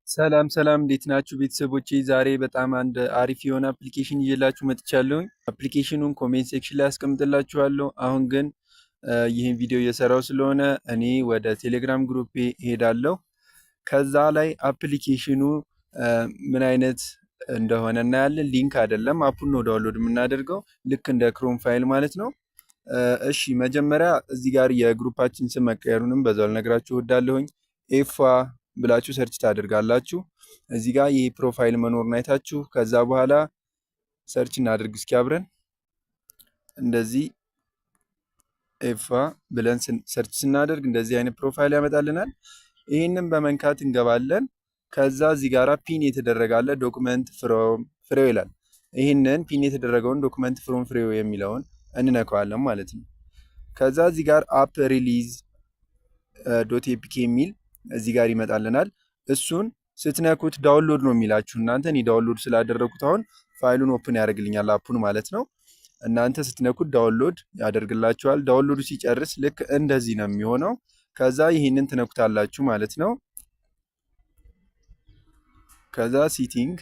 ሰላም ሰላም፣ እንዴት ናችሁ ቤተሰቦቼ? ዛሬ በጣም አንድ አሪፍ የሆነ application ይዤላችሁ መጥቻለሁኝ። Application ኑን comment section ላይ አስቀምጥላችኋለሁ። አሁን ግን ይህን ቪዲዮ እየሰራው ስለሆነ እኔ ወደ ቴሌግራም group ኤ እሄዳለሁ። ከዛ ላይ application ኑ ምን አይነት እንደሆነ እናያለን። Link አይደለም፣ app ኡን ነው download የምናደርገው፣ ልክ እንደ Chrome file ማለት ነው። እሺ፣ መጀመሪያ እዚህ ጋር የ group ኣችን ስም መቀየሩንም በዛው ልነግራችሁ እወዳለሁኝ። ኤፋ ብላችሁ search ታደርጋላችሁ። እዚህ ጋር ይህ profile መኖሩን አይታችሁ ከዛ በኋላ search እናድርግ እስኪ አብረን። እንደዚህ ኤፋ ብለን search ስናደርግ እንደዚህ አይነት profile ያመጣልናል። ይህንን በመንካት እንገባለን። ከዛ እዚህ ጋራ pin የተደረገ አለ፣ document from ፍሬው ይላል። ይህንን pin የተደረገውን document from ፍሬው የሚለውን እንነካዋለን ማለት ነው። ከዛ እዚህ ጋር app release.apk የሚል እዚህ ጋር ይመጣልናል። እሱን ስትነኩት download ነው የሚላችሁ እናንተ። እኔ download ስላደረኩት አሁን file ኡን open ያደርግልኛል app ኡን ማለት ነው። እናንተ ስትነኩት download ያደርግላችኋል። Download ኡ ሲጨርስ ልክ እንደዚህ ነው የሚሆነው። ከዛ ይህንን ትነኩታላችሁ ማለት ነው። ከዛ setting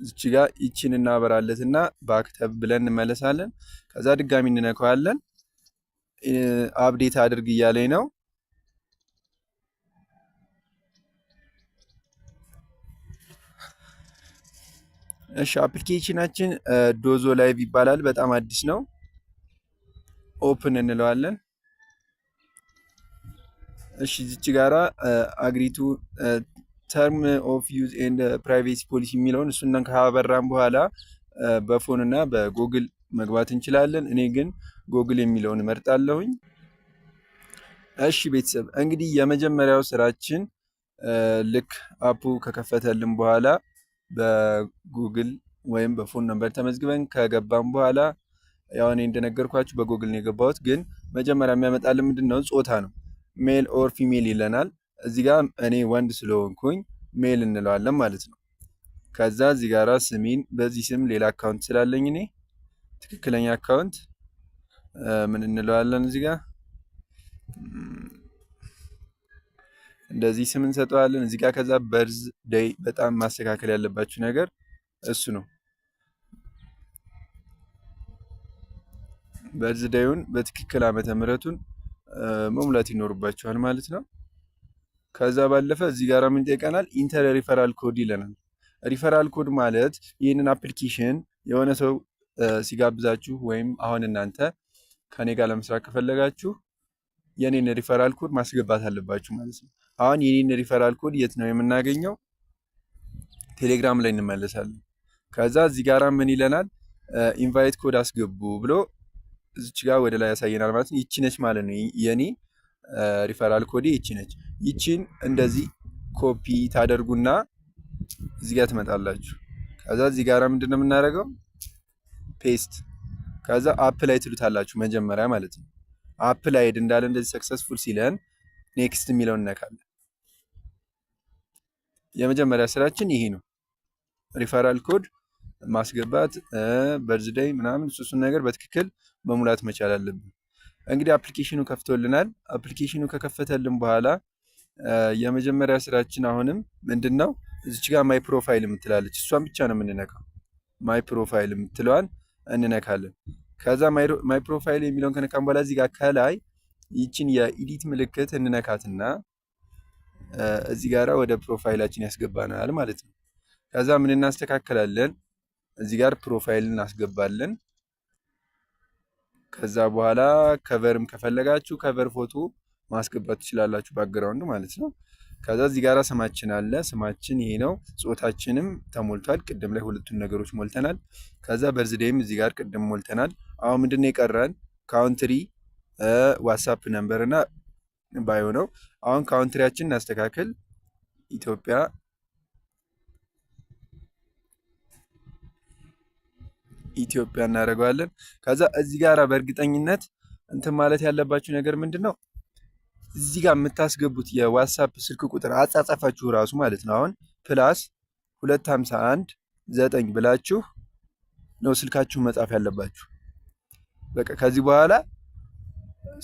እዚች ጋር ይችን እናበራለትና back ብለን እንመለሳለን። ከዛ ድጋሚ እንነካዋለን። Update አድርግ እያለኝ ነው። እሺ፣ application ኣችን ዶዞ Live ይባላል። በጣም አዲስ ነው። Open እንለዋለን። እሺ፣ እዚች ጋራ agree to term of use and privacy policy የሚለውን እሱን ካበራን በኋላ በ phone እና በጎግል መግባት እንችላለን። እኔ ግን ጎግል የሚለውን እመርጣለሁኝ። እሺ ቤተሰብ፣ እንግዲህ የመጀመሪያው ስራችን ልክ app ኡ ከከፈተልን በኋላ በጉግል ወይም በ phone number ተመዝግበን ከገባን በኋላ፣ ያው እኔ እንደነገርኳችሁ በጎግል ነው የገባሁት። ግን መጀመሪያ የሚያመጣልን ምንድን ነው? ጾታ ነው። Male or female ይለናል። እዚህ ጋር እኔ ወንድ ስለሆንኩኝ male እንለዋለን ማለት ነው። ከዛ እዚህ ጋራ ስሜን፣ በዚህ ስም ሌላ account ስላለኝ እኔ ትክክለኛ account ምን እንለዋለን፣ እዚህ ጋር እንደዚህ ስም እንሰጠዋለን። እዚህ ጋር ከዛ birthday፣ በጣም ማስተካከል ያለባችሁ ነገር እሱ ነው። Birthday ኡን በትክክል ዓመተ ምሕረቱን መሙላት ይኖርባችኋል ማለት ነው። ከዛ ባለፈ እዚህ ጋር ምን ይጠይቀናል? Enter referral code ይለናል። Referral code ማለት ይህንን application የሆነ ሰው ሲጋብዛችሁ ወይም አሁን እናንተ ከኔ ጋር ለመስራት ከፈለጋችሁ የኔን referral code ማስገባት አለባችሁ ማለት ነው። አሁን የኔን referral code የት ነው የምናገኘው? ቴሌግራም ላይ እንመለሳለን። ከዛ እዚህ ጋራ ምን ይለናል? Invite code አስገቡ ብሎ እዚች ጋር ወደ ላይ ያሳየናል ማለት ነው። ይቺ ነች ማለት ነው፣ የኔ referral code ኤ ይቺ ነች። ይቺን እንደዚህ ኮፒ ታደርጉና እዚህ ጋር ትመጣላችሁ። ከዛ እዚህ ጋራ ምንድን ነው የምናደርገው? Paste። ከዛ apply ትሉታላችሁ መጀመሪያ ማለት ነው። Applied እንዳለ እንደዚህ successful ሲለን next የሚለውን እነካለን። የመጀመሪያ ስራችን ይሄ ነው። Referral code ማስገባት፣ birthday ምናምን እሱን ነገር በትክክል መሙላት መቻል አለብን። እንግዲህ application ኑ ከፍቶልናል። Application ኑ ከከፈተልን በኋላ የመጀመሪያ ስራችን አሁንም ምንድን ነው? እዚች ጋር my profile የምትላለች፣ እሷን ብቻ ነው የምንነካው። My profile የምትለዋን እንነካለን። ከዛ my profile የሚለውን ከነካን በኋላ እዚህ ጋር ከላይ ይችን የ edit ምልክት እንነካትና እዚህ ጋራ ወደ profile ኣችን ያስገባናል ማለት ነው። ከዛ ምን እናስተካከላለን? እዚህ ጋር profile እናስገባለን። ከዛ በኋላ cover ም ከፈለጋችሁ cover ፎቶ ማስገባት ትችላላችሁ፣ background ማለት ነው። ከዛ እዚህ ጋር ስማችን አለ። ስማችን ይሄ ነው። ጾታችንም ተሞልቷል። ቅድም ላይ ሁለቱን ነገሮች ሞልተናል። ከዛ birthday ም እዚህ ጋር ቅድም ሞልተናል። አሁን ምንድን ነው የቀረን? Country፣ WhatsApp number እና bio ነው። አሁን country ያችን እናስተካክል። ኢትዮጵያ፣ ኢትዮጵያ እናደርገዋለን። ከዛ እዚህ ጋር በእርግጠኝነት እንትን ማለት ያለባችሁ ነገር ምንድን ነው? እዚህ ጋር የምታስገቡት የ WhatsApp ስልክ ቁጥር አጻጻፋችሁ ራሱ ማለት ነው። አሁን +2519 ብላችሁ ነው ስልካችሁ መጻፍ ያለባችሁ። በቃ ከዚህ በኋላ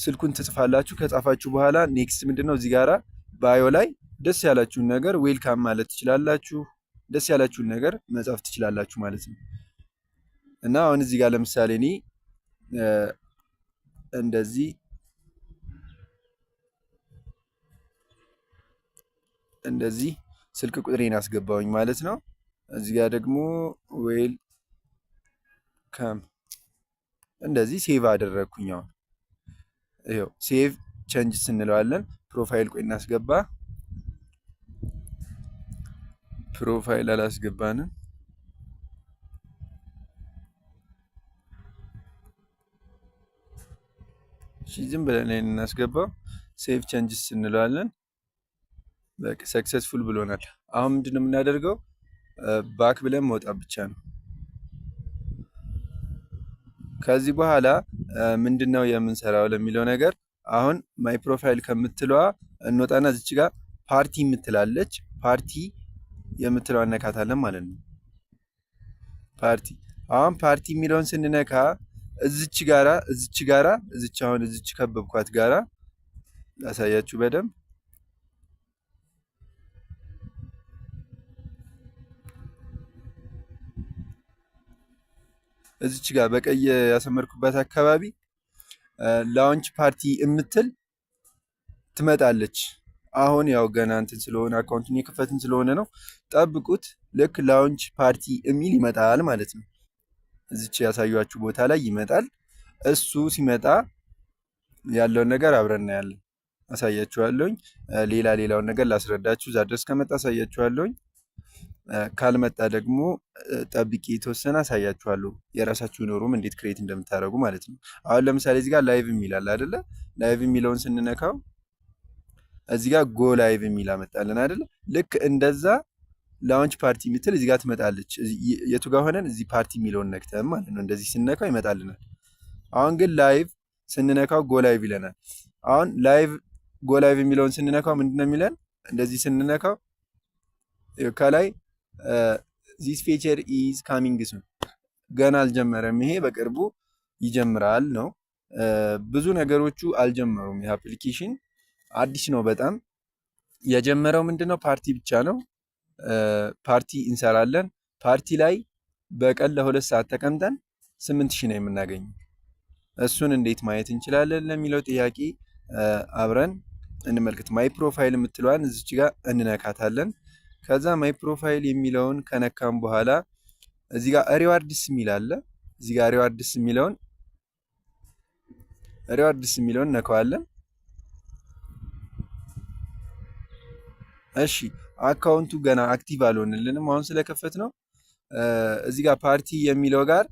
ስልኩን ትጽፋላችሁ። ከጻፋችሁ በኋላ next ምንድን ነው፣ እዚህ ጋራ bio ላይ ደስ ያላችሁን ነገር welcome ማለት ትችላላችሁ። ደስ ያላችሁን ነገር መጻፍ ትችላላችሁ ማለት ነው። እና አሁን እዚህ ጋር ለምሳሌ እኔ እንደዚህ እንደዚህ ስልክ ቁጥሬን አስገባውኝ ማለት ነው። እዚህ ጋር ደግሞ welcome እንደዚህ save አደረግኩኝ። አሁን ይኸው save changes እንለዋለን። Profile ቆይ እናስገባ። Profile አላስገባንም። እሺ ዝም ብለን እናስገባው። Save changes እንለዋለን። በቃ successful ብሎናል። አሁን ምንድን ነው የምናደርገው? Back ብለን መውጣት ብቻ ነው። ከዚህ በኋላ ምንድን ነው የምንሰራው ለሚለው ነገር አሁን my profile ከምትለዋ እንወጣና እዚች ጋር ፓርቲ የምትላለች፣ ፓርቲ የምትለዋ እነካታለን ማለት ነው። ፓርቲ፣ አሁን ፓርቲ የሚለውን ስንነካ እዚች ጋራ እዚች አሁን እዚች ከበብኳት ጋራ ላሳያችሁ በደንብ። እዚች ጋር በቀይ ያሰመርኩባት አካባቢ launch party የምትል ትመጣለች። አሁን ያው ገና እንትን ስለሆነ፣ account ኡን የከፈትን ስለሆነ ነው። ጠብቁት። ልክ launch party የሚል ይመጣል ማለት ነው። እዚች ያሳያችሁ ቦታ ላይ ይመጣል። እሱ ሲመጣ ያለውን ነገር አብረን እናያለን። አሳያችኋለሁኝ። ሌላ ሌላውን ነገር ላስረዳችሁ እዛ ድረስ ከመጣ አሳያችኋለሁኝ። ካልመጣ ደግሞ ጠብቄ የተወሰነ አሳያችኋለሁ። የራሳችሁን room እንዴት create እንደምታደርጉ ማለት ነው። አሁን ለምሳሌ እዚህ ጋር live የሚል አለ አይደለ? Live የሚለውን ስንነካው እዚህ ጋር go live የሚል አመጣልን አይደለ? ልክ እንደዛ launch party የምትል እዚህ ጋር ትመጣለች። የቱ ጋር ሆነን? እዚህ ፓርቲ የሚለውን ነክተን ማለት ነው። እንደዚህ ስንነካው ይመጣልናል። አሁን ግን live ስንነካው go live ይለናል። አሁን live go live የሚለውን ስንነካው ምንድነው የሚለን? እንደዚህ ስንነካው ከላይ "This feature is coming soon"፣ ገና አልጀመረም፣ ይሄ በቅርቡ ይጀምራል ነው። ብዙ ነገሮቹ አልጀመሩም። ይህ application አዲስ ነው በጣም። የጀመረው ምንድነው? ፓርቲ ብቻ ነው። ፓርቲ እንሰራለን። ፓርቲ ላይ በቀን ለ2 ሰዓት ተቀምጠን 8,000 ነው የምናገኘው። እሱን እንዴት ማየት እንችላለን ለሚለው ጥያቄ አብረን እንመልከት። My profile የምትለዋን እዚች ጋር እንነካታለን። ከዛ my profile የሚለውን ከነካን በኋላ እዚህ ጋር rewards የሚል አለ። እዚህ ጋር rewards የሚለውን ነካዋለን። እሺ account ኡ ገና active አልሆንልንም። አሁን ስለከፈት ነው እዚህ ጋር ፓርቲ የሚለው ጋር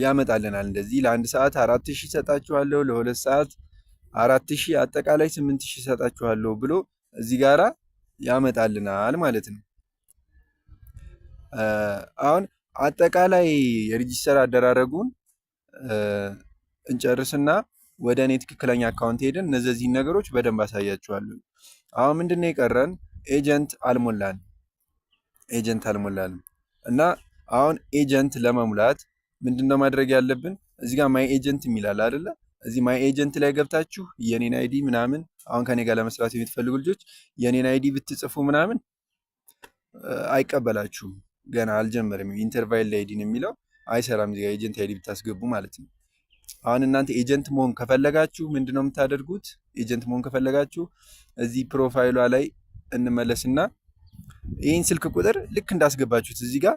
ያመጣልናል። እንደዚህ ለ1 ሰዓት 4,000 ይሰጣችኋለሁ፣ ለ2 ሰዓት 4,000፣ አጠቃላይ 8,000 ይሰጣችኋለሁ ብሎ እዚህ ጋራ ያመጣልናል ማለት ነው። አሁን አጠቃላይ የ register አደራረጉን እንጨርስና ወደ እኔ ትክክለኛ account ሄደን እነዚህን ነገሮች በደንብ አሳያችኋለሁ። አሁን ምንድን ነው የቀረን? Agent አልሞላንም። Agent አልሞላንም እና አሁን agent ለመሙላት ምንድነው ማድረግ ያለብን? እዚህ ጋር my agent የሚል አለ አይደለ? እዚህ my agent ላይ ገብታችሁ የኔን ID ምናምን፣ አሁን ከኔ ጋር ለመስራት የምትፈልጉ ልጆች የኔን ID ብትጽፉ ምናምን አይቀበላችሁም። ገና አልጀመረም። Enter valid ID ነው የሚለው፣ አይሰራም። እዚህ ጋር agent ID ብታስገቡ ማለት ነው። አሁን እናንተ agent መሆን ከፈለጋችሁ ምንድነው የምታደርጉት? Agent መሆን ከፈለጋችሁ እዚህ profile ኧ ላይ እንመለስና ይህን ስልክ ቁጥር ልክ እንዳስገባችሁት እዚህ ጋር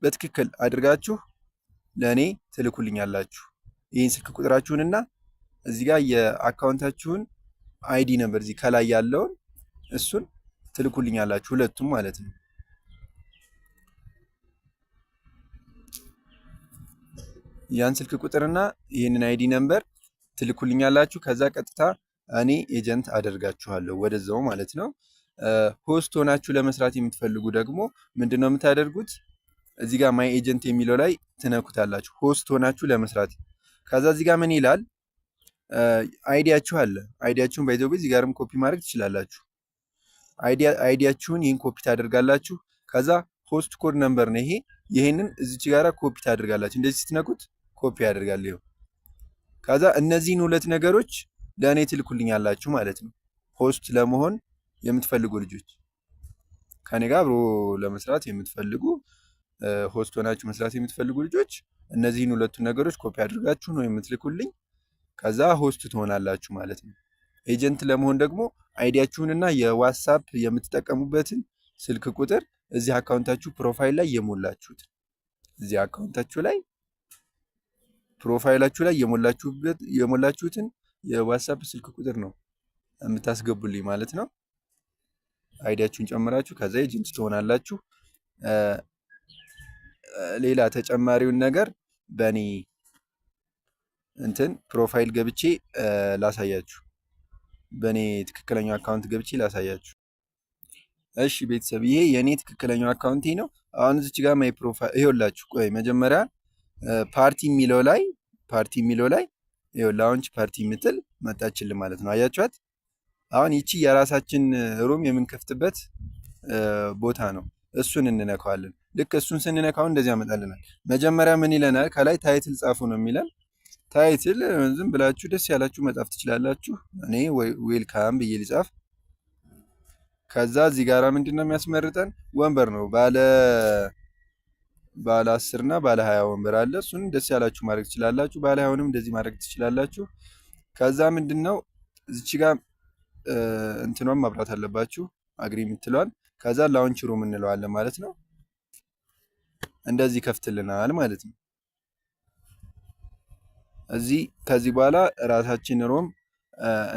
በትክክል አድርጋችሁ ለእኔ ትልኩልኛላችሁ። ይህን ስልክ ቁጥራችሁንና እዚህ ጋር የ account ኣችሁን ID ነበር እዚህ ከላይ ያለውን እሱን ትልኩልኛላችሁ፣ ሁለቱም ማለት ነው። ያን ስልክ ቁጥርና ይህንን ID number ትልኩልኛላችሁ። ከዛ ቀጥታ እኔ agent አደርጋችኋለሁ ወደዛው ማለት ነው። Host ሆናችሁ ለመስራት የምትፈልጉ ደግሞ ምንድን ነው የምታደርጉት? እዚህ ጋር my agent የሚለው ላይ ትነኩታላችሁ። Host ሆናችሁ ለመስራት ከዛ እዚህ ጋር ምን ይላል? ID ያችሁ አለ። ID ያችሁን by the way እዚህ ጋርም ኮፒ ማድረግ ትችላላችሁ። ID ያችሁን ይህን ኮፒ ታደርጋላችሁ። ከዛ host code number ነው ይሄ። ይሄንን እዚች ጋራ ኮፒ ታደርጋላችሁ። እንደዚህ ስትነኩት ኮፒ ያደርጋል። ይኸው ከዛ እነዚህን ሁለት ነገሮች ለእኔ ትልኩልኛላችሁ ማለት ነው። Host ለመሆን የምትፈልጉ ልጆች፣ ከኔ ጋር አብሮ ለመስራት የምትፈልጉ፣ host ሆናችሁ መስራት የምትፈልጉ ልጆች እነዚህን ሁለቱን ነገሮች ኮፒ አድርጋችሁ ነው የምትልኩልኝ። ከዛ host ትሆናላችሁ ማለት ነው። Agent ለመሆን ደግሞ ID ያችሁንና የ WhatsApp የምትጠቀሙበትን ስልክ ቁጥር እዚህ account ኣችሁ profile ላይ የሞላችሁት፣ እዚህ account ኣችሁ ላይ profile ኣችሁ ላይ የሞላችሁትን የ WhatsApp ስልክ ቁጥር ነው የምታስገቡልኝ ማለት ነው። ID ያችሁን ጨምራችሁ ከዛ agent ትሆናላችሁ። ሌላ ተጨማሪውን ነገር በእኔ እንትን profile ገብቼ ላሳያችሁ። በእኔ ትክክለኛው account ገብቼ ላሳያችሁ። እሺ ቤተሰብ፣ ይሄ የእኔ ትክክለኛው account ኤ ነው። አሁን እዚች ጋር my profile ይኸውላችሁ። ቆይ፣ መጀመሪያ ፓርቲ የሚለው ላይ ይኸው launch party የምትል መጣችልን ማለት ነው። አያችኋት? አሁን ይቺ የራሳችን room የምንከፍትበት ቦታ ነው። እሱን እንነካዋለን። ልክ እሱን ስንነካው እንደዚህ ያመጣልናል። መጀመሪያ ምን ይለናል? ከላይ title ጻፉ ነው የሚለን። Title ዝም ብላችሁ ደስ ያላችሁ መጻፍ ትችላላችሁ። እኔ welcome ብዬ ልጻፍ። ከዛ እዚህ ጋራ ምንድን ነው የሚያስመርጠን? ወንበር ነው። ባለ 10 እና ባለ 20 ወንበር አለ። እሱን ደስ ያላችሁ ማድረግ ትችላላችሁ። ባለ 20ውንም እንደዚህ ማድረግ ትችላላችሁ። ከዛ ምንድን ነው እዚች ጋር እንትኗን ማብራት አለባችሁ፣ agree የምትለዋን። ከዛ launch room እንለዋለን ማለት ነው። እንደዚህ ከፍትልናል ማለት ነው። እዚህ ከዚህ በኋላ ራሳችን room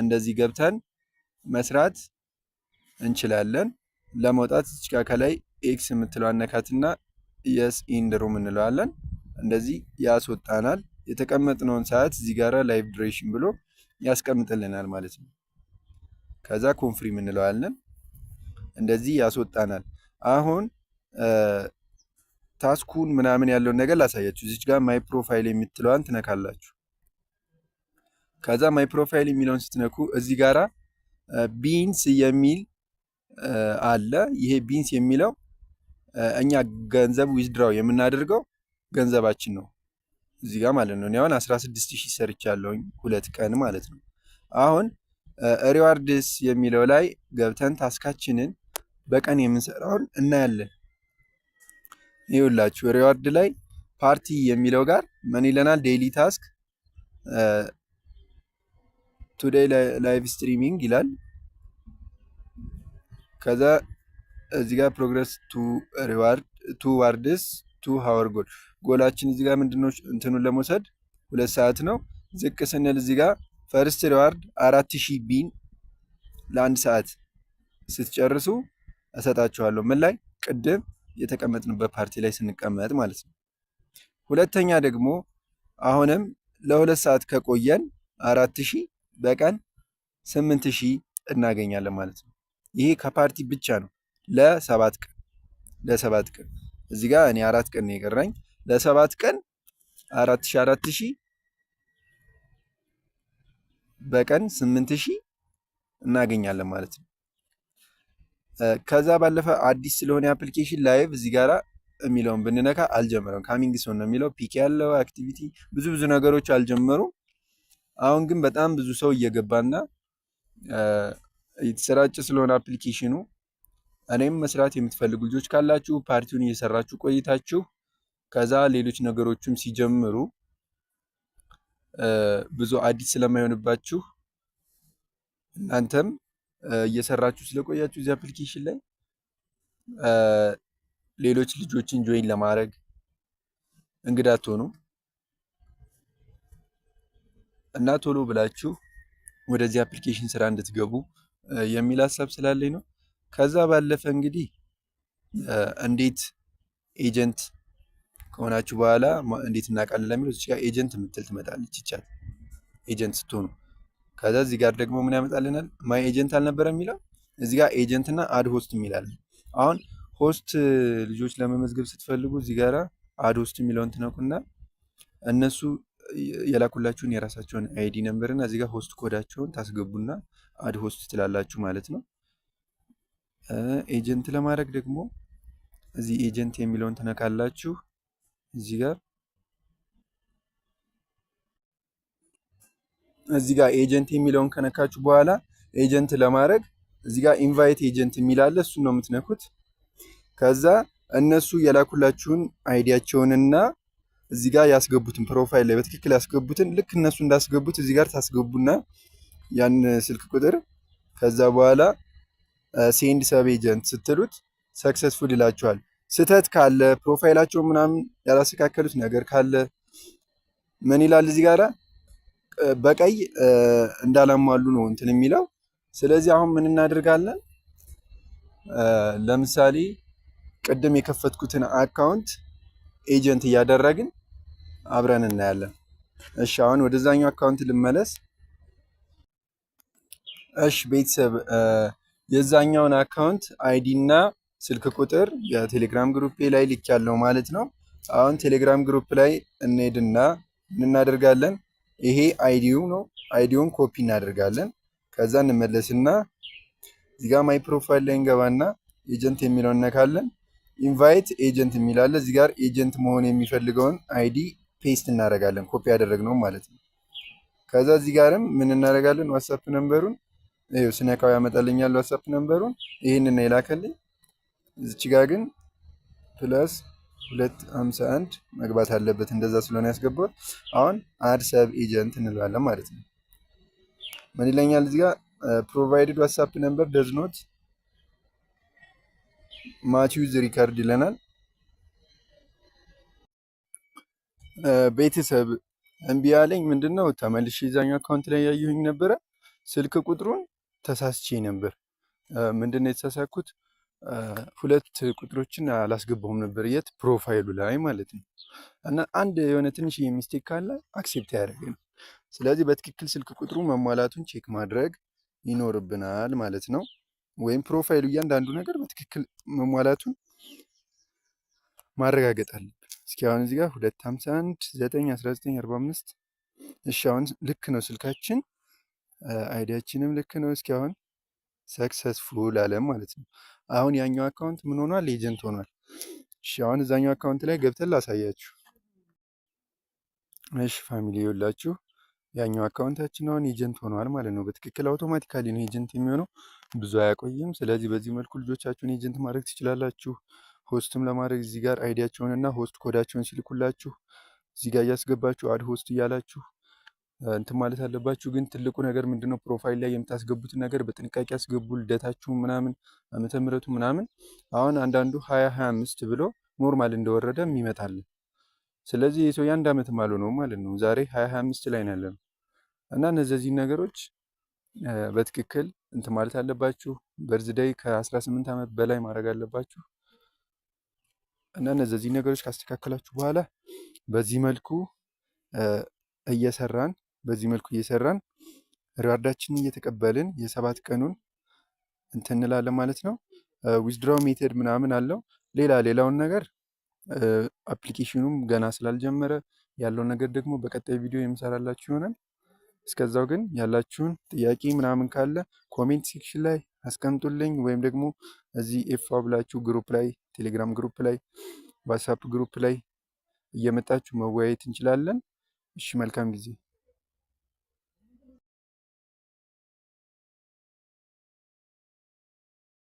እንደዚህ ገብተን መስራት እንችላለን። ለመውጣት እዚች ጋር ከላይ X የምትለዋን ነካትና yes end room እንለዋለን። እንደዚህ ያስወጣናል። የተቀመጥነውን ሰዓት እዚህ ጋራ live duration ብሎ ያስቀምጥልናል ማለት ነው። ከዛ confirm እንለዋለን። እንደዚህ ያስወጣናል። አሁን task ኡን ምናምን ያለውን ነገር ላሳያችሁ። እዚች ጋር my profile የምትለዋን ትነካላችሁ። ከዛ my profile የሚለውን ስትነኩ እዚህ ጋራ beans የሚል አለ። ይሄ beans የሚለው እኛ ገንዘብ withdraw የምናደርገው ገንዘባችን ነው እዚህ ጋር ማለት ነው። እኔ አሁን 16,000 ሰርቻለሁኝ 2 ቀን ማለት ነው። አሁን rewards የሚለው ላይ ገብተን task ኣችንን በቀን የምንሰራውን እናያለን። ይኸውላችሁ reward ላይ ፓርቲ የሚለው ጋር ምን ይለናል? Daily task today live streaming ይላል። ከዛ እዚህ ጋር progress to reward towards 2 hour goal፣ goal ኣችን እዚህ ጋር ምንድነው? እንትኑን ለመውሰድ 2 ሰዓት ነው። ዝቅ ስንል እዚህ ጋር first reward 4000 bean ለአንድ ሰዓት ስትጨርሱ እሰጣችኋለሁ። ምን ላይ? ቅድም የተቀመጥንበት ፓርቲ ላይ ስንቀመጥ ማለት ነው። ሁለተኛ ደግሞ አሁንም ለ2 ሰዓት ከቆየን 4000፣ በቀን 8000 እናገኛለን ማለት ነው። ይሄ ከፓርቲ ብቻ ነው ለ7 ቀን፣ ለ7 ቀን። እዚህ ጋር እኔ 4 ቀን ነው የቀረኝ። ለ7 ቀን 4000 4000፣ በቀን 8000 እናገኛለን ማለት ነው። ከዛ ባለፈ አዲስ ስለሆነ application live እዚህ ጋራ የሚለውን ብንነካ አልጀመረም። Coming soon ነው የሚለው። PK ያለው activity ብዙ ብዙ ነገሮች አልጀመሩም። አሁን ግን በጣም ብዙ ሰው እየገባና እየተሰራጨ ስለሆነ application ኑ እኔም መስራት የምትፈልጉ ልጆች ካላችሁ ፓርቲውን እየሰራችሁ ቆይታችሁ ከዛ ሌሎች ነገሮችም ሲጀምሩ ብዙ አዲስ ስለማይሆንባችሁ እናንተም እየሰራችሁ ስለቆያችሁ እዚህ application ላይ ሌሎች ልጆችን join ለማድረግ እንግዳ አትሆኑ እና ቶሎ ብላችሁ ወደዚህ application ስራ እንድትገቡ የሚል ሀሳብ ስላለኝ ነው። ከዛ ባለፈ እንግዲህ እንዴት agent ከሆናችሁ በኋላ እንዴት እናውቃለን ለሚለው እዚህ ጋር agent የምትል ትመጣለች። ይቻት agent ስትሆኑ ከዛ እዚህ ጋር ደግሞ ምን ያመጣልናል? My agent አልነበረ የሚለው? እዚህ ጋር agent እና add host የሚላል። አሁን host ልጆች ለመመዝገብ ስትፈልጉ እዚህ ጋራ add host የሚለውን ትነኩና እነሱ የላኩላችሁን የራሳቸውን ID number እና እዚህ ጋር host code ኣቸውን ታስገቡና add host ትላላችሁ ማለት ነው። Agent ለማድረግ ደግሞ እዚህ agent የሚለውን ትነካላችሁ። እዚህ ጋር agent የሚለውን ከነካችሁ በኋላ agent ለማድረግ እዚህ ጋር invite agent የሚል አለ። እሱን ነው የምትነኩት። ከዛ እነሱ የላኩላችሁን ID ያቸውንና እዚህ ጋር ያስገቡትን፣ profile ላይ በትክክል ያስገቡትን፣ ልክ እነሱ እንዳስገቡት እዚህ ጋር ታስገቡና ያን ስልክ ቁጥር፣ ከዛ በኋላ send sub agent ስትሉት successful ይላችኋል። ስህተት ካለ፣ profile ኣቸው ምናምን ያላስተካከሉት ነገር ካለ ምን ይላል? እዚህ ጋር በቀይ እንዳላሟሉ ነው እንትን የሚለው። ስለዚህ አሁን ምን እናደርጋለን? ለምሳሌ ቅድም የከፈትኩትን account agent እያደረግን አብረን እናያለን። እሺ፣ አሁን ወደዛኛው account ልመለስ። እሺ ቤተሰብ፣ የዛኛውን account ID እና ስልክ ቁጥር የቴሌግራም group ላይ ልኬያለሁ ማለት ነው። አሁን ቴሌግራም group ላይ እንሄድና ምን እናደርጋለን? ይሄ ID ው ነው። ID ውን copy እናደርጋለን። ከዛ እንመለስና እዚጋ my profile ላይ እንገባና agent የሚለውን እነካለን። Invite agent የሚል አለ። እዚህ ጋር agent መሆን የሚፈልገውን ID paste እናደርጋለን፣ ኮፒ ያደረግነው ማለት ነው። ከዛ እዚህ ጋርም ምን እናደርጋለን? WhatsApp number ኡን ይኸው ስነካው ያመጣልኛል። WhatsApp number ኡን ይህንን ነው የላከልኝ። እዚች ጋር ግን +251 መግባት አለበት። እንደዛ ስለሆነ ያስገባው። አሁን add sub agent እንለዋለን ማለት ነው። ምን ይለኛል እዚህ ጋር? Provided WhatsApp number does not match user record ይለናል። ቤተሰብ፣ እምቢ ያለኝ ምንድን ነው? ተመልሼ የዛኛው account ላይ ያየሁኝ ነበረ። ስልክ ቁጥሩን ተሳስቼ ነበር። ምንድን ነው የተሳሳትኩት? ሁለት ቁጥሮችን አላስገባሁም ነበር፣ የት፣ profile ኡ ላይ ማለት ነው። እና አንድ የሆነ ትንሽ mistake ካለ accept አያደርግም። ስለዚህ በትክክል ስልክ ቁጥሩ መሟላቱን check ማድረግ ይኖርብናል ማለት ነው። ወይም profile ኡ እያንዳንዱ ነገር በትክክል መሟላቱን ማረጋገጥ አለብን። እስኪ አሁን እዚህ ጋር 251 9 19 45። እሺ፣ አሁን ልክ ነው ስልካችን፣ ID ያችንም ልክ ነው። እስኪ አሁን successful አለ ማለት ነው። አሁን ያኛው account ምን ሆኗል? Agent ሆኗል። እሺ፣ አሁን እዛኛው account ላይ ገብተን ላሳያችሁ። እሺ family፣ ይኸውላችሁ ያኛው account ኣችን አሁን agent ሆኗል ማለት ነው። በትክክል automatically ነው agent የሚሆነው፣ ብዙ አያቆይም። ስለዚህ በዚህ መልኩ ልጆቻችሁን agent ማድረግ ትችላላችሁ። Host ም ለማድረግ እዚህ ጋር ID ያቸውን እና host code ኣቸውን ሲልኩላችሁ እዚህ ጋር እያስገባችሁ add host እያላችሁ እንትን ማለት አለባችሁ። ግን ትልቁ ነገር ምንድነው? Profile ላይ የምታስገቡትን ነገር በጥንቃቄ አስገቡ። ልደታችሁ ምናምን፣ ዓመተ ምሕረቱ ምናምን። አሁን አንዳንዱ 2025 ብሎ normal እንደወረደ ይመጣል። ስለዚህ የሰው የአንድ ዓመትም አልሆነውም ማለት ነው። ዛሬ 2025 ላይ ነው ያለነው እና እነዚህ ነገሮች በትክክል እንትን ማለት አለባችሁ። Birthday ከ18 ዓመት በላይ ማድረግ አለባችሁ። እና እነዚህ ነገሮች ካስተካከላችሁ በኋላ በዚህ መልኩ እየሰራን reward ኣችንን እየተቀበልን የ7 ቀኑን እንትን እንላለን ማለት ነው። Withdraw method ምናምን አለው። ሌላ ሌላውን ነገር application ኑም ገና ስላልጀመረ ያለውን ነገር ደግሞ በቀጣይ ቪዲዮ የምሰራላችሁ ይሆናል። እስከዛው ግን ያላችሁን ጥያቄ ምናምን ካለ comment section ላይ አስቀምጡልኝ ወይም ደግሞ እዚህ ኤፋ ብላችሁ group ላይ፣ ቴሌግራም group ላይ፣ WhatsApp group ላይ እየመጣችሁ መወያየት እንችላለን። እሺ፣ መልካም ጊዜ።